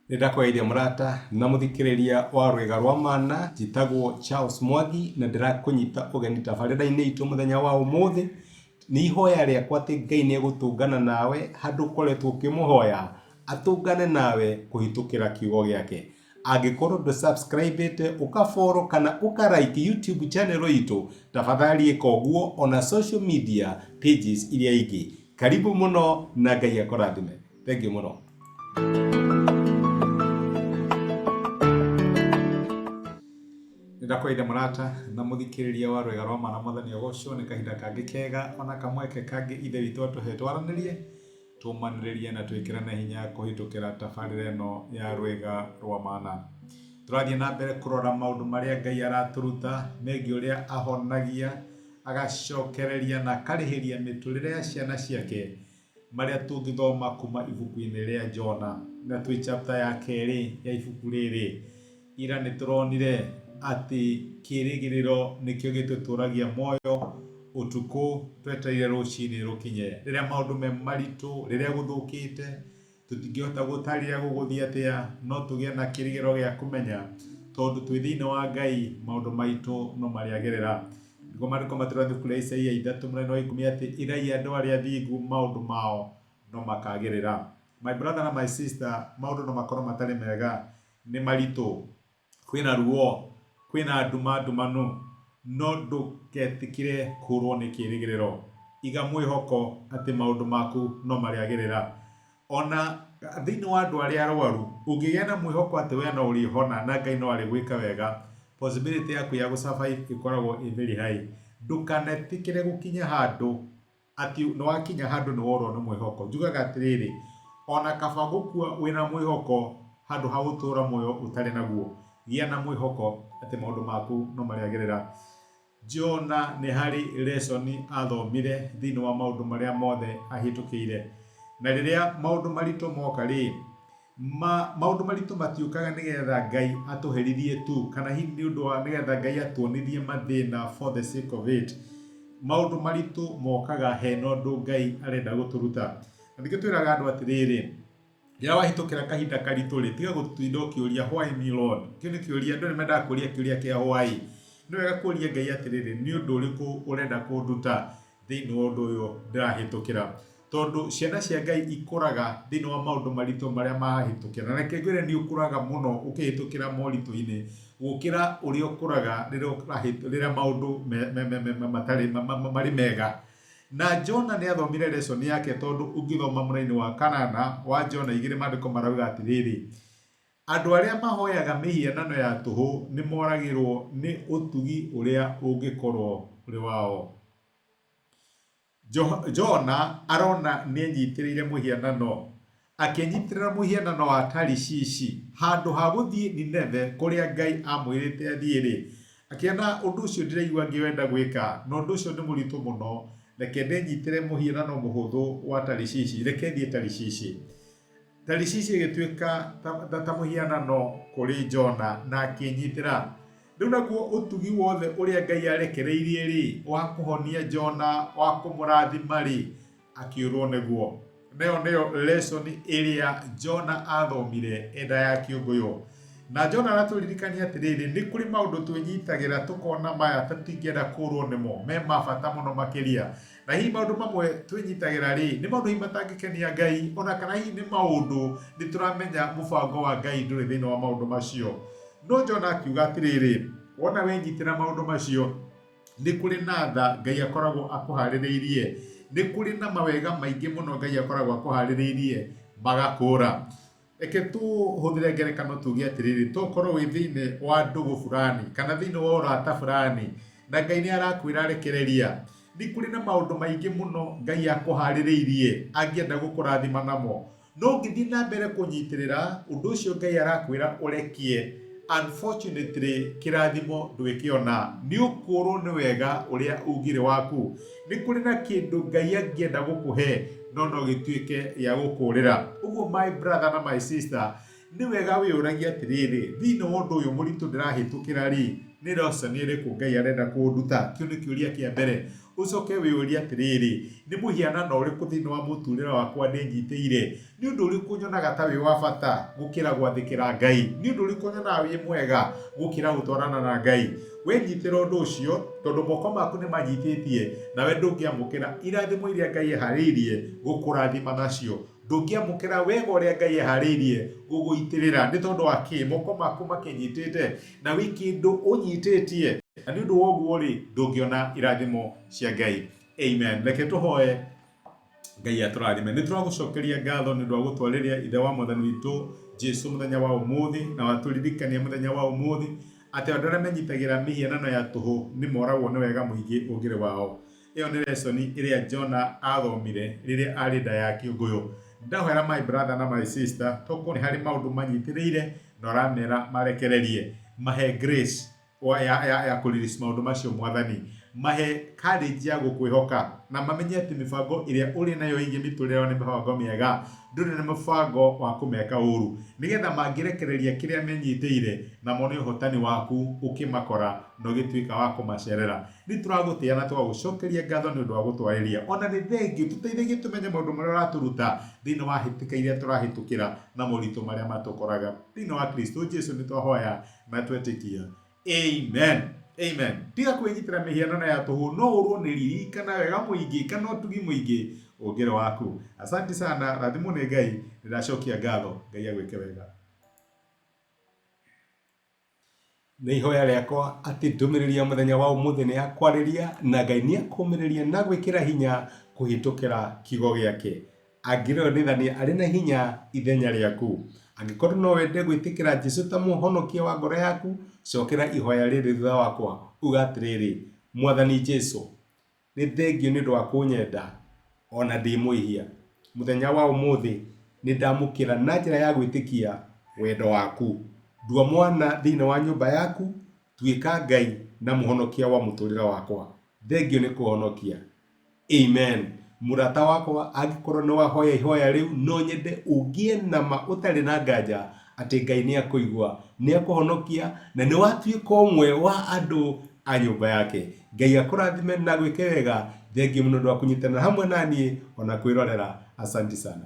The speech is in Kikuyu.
Nĩ ndakũgeithia mũrata na mũthikĩrĩria wa Rwĩga rwa Mana, njĩtagwo Charles Mwangi na ndĩrakũnyita ũgeni tabarĩra-inĩ itũ mũthenya wa ũmũthĩ. Nĩ ihoya rĩakwa atĩ Ngai nĩ egũtũngana nawe handũ ũkoretwo ũkĩmũhoya, atũngane nawe kũhĩtũkĩra kiugo gĩake. Angĩkorwo ndũ subscribe ĩte, ũka follow kana ũka like YouTube channel itũ, tafadhali ĩka ũguo ona social media pages iria ingĩ. Karibu mũno na Ngai akũrathime. Thengiũ mũno. Nĩndakũgeithia mũrata na mũthikĩrĩria wa Rwĩga rwa Mana Mwathani agocwo nĩ kahinda kangĩ kega ona kamweke kangĩ Ithe witũ atũhe twaranĩrie, tũmanĩrĩrie na twĩkĩrane hinya kũhĩtũkĩra tabarĩra ĩno ya Rwĩga rwa Mana. Tũrathiĩ na mbere kũrora maũndũ marĩa Ngai aratũruta megiĩ ũrĩa ahonagia, agacokereria na akarĩhĩria mĩtũrĩre ya ciana ciake marĩa tũngĩthoma kuma ibuku-inĩ rĩa Jona. Na twĩ chapter ya kerĩ ya ibuku rĩrĩ. Ira nĩ tũronire atĩ kĩrĩgĩrĩro nĩkĩo gĩtũtũragia muoyo ũtukũ twetereire rũcinĩ rũkinye. Rĩrĩa maũndũ me maritũ, rĩrĩa gũthũkĩte, Tũtingĩhota gũtarĩria gũgũthiĩ atĩa, no tũgĩe na kĩrĩgĩrĩro gĩa kũmenya tondũ twĩ thĩinĩ wa Ngai, maũndũ maitũ no marĩagĩrĩra. Nĩguo maandĩko matwĩraga ibuku rĩa Isaia 3:10 atĩ ĩrai andũ arĩa athingu maũndũ mao no makagĩrĩra. My brother na my sister, maũndũ no makorwo matarĩ mega, nĩ maritũ, kwĩna ruo, kwĩna nduma ndumanu, no ndũgetĩkĩre kũrwo nĩ kĩrĩgĩrĩro. Iga mwĩhoko atĩ maũndũ maku no marĩagĩrĩra. Ona thĩinĩ wa andũ arĩa arwaru, ũngĩgĩa na mwĩhoko atĩ we no ũrĩhona na Ngai no arĩgwĩka wega, possibility yaku ya gũ survive ĩkoragwo ĩ very high. Ndũkanetĩkĩre gũkinya handũ Atĩ nĩ wakinya handũ nĩ worwo nĩ mwĩhoko. Njugaga atĩrĩrĩ, ona kaba gũkua wĩna mwĩhoko handũ ha gũtũra muoyo ũtarĩ naguo. Gĩa na mwĩhoko atĩ maũndũ maku no marĩagĩrĩra. Jona nĩ harĩ lesson athomire thĩinĩ wa maũndũ marĩa mothe ahĩtũkĩire. Na rĩrĩa maũndũ maritũ moka rĩ, Ma, maũndũ maritũ matiũkaga nĩgetha Ngai atũherithie tu, kana hihi nĩ ũndũ wa nĩgetha Ngai atuonithie mathĩna for the sake of it. Maũndũ maritũ mokaga hena ũndũ Ngai arenda gũtũruta. Na nĩkĩo twĩraga andũ atĩrĩrĩ, rĩrĩa wahĩtũkĩra kahinda karitũ rĩ, tiga gũtinda ũkĩũria why me Lord? Kĩu nĩ kĩũria, andũ nĩ mendaga kũria kĩũria kĩa why. Nĩ wega kũria Ngai atĩrĩrĩ, nĩ ũndũ ũrĩkũ ũrenda kũnduta thĩinĩ wa ũndũ ũyũ ndĩrahĩtũkĩra? Tondũ ciana cia Ngai ikũraga thĩinĩ wa maũndũ maritũ marĩa marahĩtũkĩra. Na reke ngwĩre nĩ ũkũraga mũno ũkĩhĩtũkĩra moritũ-inĩ gũkĩra ũrĩa ũkũraga rĩrĩa maũndũ matarĩ marĩ mega. Na Jona nĩ athomire lesson yake tondũ ũngĩthoma mũraini wa kanana wa Jona 2 maandĩko marauga atĩrĩrĩ, andũ arĩa mahoyaga mĩhianano ya tũhũ nĩ moragĩrwo nĩ ũtugi ũrĩa ũngĩkorwo ũrĩ wao. Jona arona nĩenyitĩrĩire mũhianano, akĩnyitĩrĩra mũhianano wa Tarishishi handũ ha gũthiĩ Nineve kũrĩa Ngai amwĩrĩte athiĩ-rĩ, akĩona ũndũ ũcio ndĩraigua ngĩwenda gwĩka, na ũndũ ũcio nĩ mũritũ mũno, reke ndĩnyitĩre mũhianano mũhũthũ wa Tarishishi, reke thiĩ Tarishishi. Tarishishi ĩgĩtuĩka ta, ta, ta mũhianano kũrĩ Jona na akĩnyitĩra. Rĩu naguo ũtugi wothe ũrĩa Ngai arekereirie-rĩ, wa kũhonia Jona, wa kũmũrathima-rĩ, akĩũrwo nĩguo. Nayo nĩyo lesson ĩrĩa Jona athomire enda ya kĩũngũyũ. Na Jona aratũririkania atĩrĩrĩ, nĩ kũrĩ maũndũ twĩnyitagĩra tũkona maya ta tũtingĩenda kũrwo nĩmo, me ma bata mũno makĩria. Na hihi maũndũ mamwe twĩnyitagĩra-rĩ, nĩ maũndũ hihi matangĩkenia Ngai, ona kana hihi nĩ maũndũ nĩ tũramenya mũbango wa Ngai ndũrĩ thĩinĩ wa maũndũ macio. No Jona akiuga atĩrĩrĩ, wona wenyitĩra maũndũ macio, nĩ kũrĩ na tha Ngai akoragwo akũharĩrĩirie, nĩ kũrĩ na mawega maingĩ mũno Ngai akoragwo akũharĩrĩirie magakũra. Reke tũhũthĩre ngerekano tuge atĩrĩrĩ, to ũkorwo wĩ thĩinĩ wa ndũgũ fulani kana thĩinĩ wa ũrata fulani na Ngai nĩ arakwĩra rekereria. Nĩ kũrĩ na maũndũ maingĩ mũno Ngai akũharĩrĩirie angĩenda gũkũrathima namo. No ũngĩthiĩ na mbere kũnyitĩrĩra ũndũ ũcio Ngai arakwĩra ũrekie, unfortunately kĩrathimo ndwĩkĩona. Nĩ ũkũrwo nĩ wega ũrĩa ũngĩrĩ waku. Nĩ kũrĩ na kĩndũ Ngai angĩenda gũkũhe no no gĩtuĩke gĩa gũkũrĩra. Ũguo my brother na my sister, nĩ wega wĩyũragie atĩrĩrĩ, thĩinĩ wa ũndũ ũyũ mũritũ ndĩrahĩtũkĩra rĩ, nĩ lesson ĩrĩkũ Ngai arenda kũnduta? Kĩu nĩ kĩũria kĩa mbere. Ũcoke wĩyũrie atĩrĩrĩ, nĩ mũhianano ũrĩkũ thĩinĩ wa mũtũrĩre wakwa ndĩnyitĩire? Nĩ ũndũ ũrĩkũ nyonaga ta wĩ wa bata gũkĩra gwathĩkĩra Ngai? Nĩ ũndũ ũrĩkũ nyonaga wĩ mwega gũkĩra gũtwarana na Ngai? Wenyitĩra ũndũ ũcio, tondũ moko maku nĩ manyitĩtie, nawe ndũngĩamũkĩra irathimo iria Ngai eharĩirie gũkũrathima nacio. Ndũngĩamũkĩra wega ũrĩa Ngai eharĩirie gũgũitĩrĩra. Nĩ tondũ wa kĩ? Moko maku makĩnyitĩte, na wĩ kĩndũ ũnyitĩtie. Na nĩ ũndũ wa ũguo-rĩ, ndũngĩona irathimo cia Ngai. Amen. Reke tũhoe Ngai atũrathime. Nĩ tũragũcokeria ngatho nĩ ũndũ wa gũtwarĩria Ithe wa Mwathani witũ Jesu mũthenya wa ũmũthĩ, na watũririkania mũthenya wa ũmũthĩ atĩ andũ arĩa menyitagĩra mĩhianano ya tũhũ nĩ moragwo nĩ wega mũingĩ ũngĩrĩ wao. Ĩyo nĩ lesson ĩrĩa Jona athomire rĩrĩa arĩ nda ya kĩũngũyũ. Ndahoera my brother na my sister tokorwo nĩ harĩ maũndũ manyitĩrĩire na ũramera marekererie. Mahe grace ya kũ release maũndũ macio Mwathani. Mahe courage ya gũkwĩhoka na mamenye atĩ mĩbango ĩrĩa ũrĩ nayo ĩgiĩ mĩtũrĩre yao nĩ mĩbango mĩega, ndũrĩ na mũbango wa kũmeka ũru. Nĩgetha mangĩrekereria kĩrĩa menyitĩire na mone ũhotani waku ũkĩmakora na ũgĩtuĩka wa kũmacerera. Nĩ tũragũtĩa na tũgagũcokeria ngatho nĩ ũndũ wa gũtwarĩria. Ona nĩ thengiũ, tũteithagie tũmenye maũndũ marĩa ũratũruta thĩinĩ wa hĩtĩka iria tũrahĩtũkĩra na moritũ marĩa matũkoraga. Thĩinĩ wa Kristo Jesu nĩ twahoya na twetĩkia. Amen. Amen. Tiga kwĩnyitĩra mĩhianano ya tũhũ, no ũrwo nĩ riri kana wega mũingĩ kana ũtugi mũingĩ ũngĩrĩ waku. Asante sana, rathimwo nĩ Ngai, nĩ ndacokia ngatho. Ngai agwĩke wega. Nĩ ihoya rĩakwa atĩ ndũmĩrĩri ya mũthenya wa ũmũthĩ nĩ yakwarĩria na Ngai nĩ akũmĩrĩria na gwĩkĩra hinya kũhĩtũkĩra kiugo gĩake. Angĩrĩonithania arĩ na hinya ithenya rĩaku. Angĩkorwo no wende gwĩtĩkĩra Jesu ta mũhonokia wa ngoro yaku, cokera ihoya rĩrĩ thutha wakwa, uga atĩrĩrĩ, Mwathani Jesu, Nĩ thengiũ nĩ ũndũ wa kũnyenda o na ndĩ mwĩhia. Mũthenya wa ũmũthĩ nĩ ndamũkĩra na njĩra ya gwĩtĩkia wendo waku. Ndua mwana thĩinĩ wa nyũmba yaku, tuĩka Ngai na mũhonokia wa mũtũrĩre wakwa. Thengiũ nĩ kũhonokia. Amen. Mũrata wakwa, angĩkorwo nĩ wahoya ihoya rĩu, no nyende ũgĩe na ma ũtarĩ na nganja atĩ Ngai nĩ akũigua, nĩ akũhonokia na nĩ watuĩka ũmwe wa andũ a nyũmba yake. Ngai akũrathime na agwĩke wega. Thengiũ mũno nĩ ũndũ wa kũnyitanĩra hamwe na niĩ ona kwĩrorera. Asanti sana.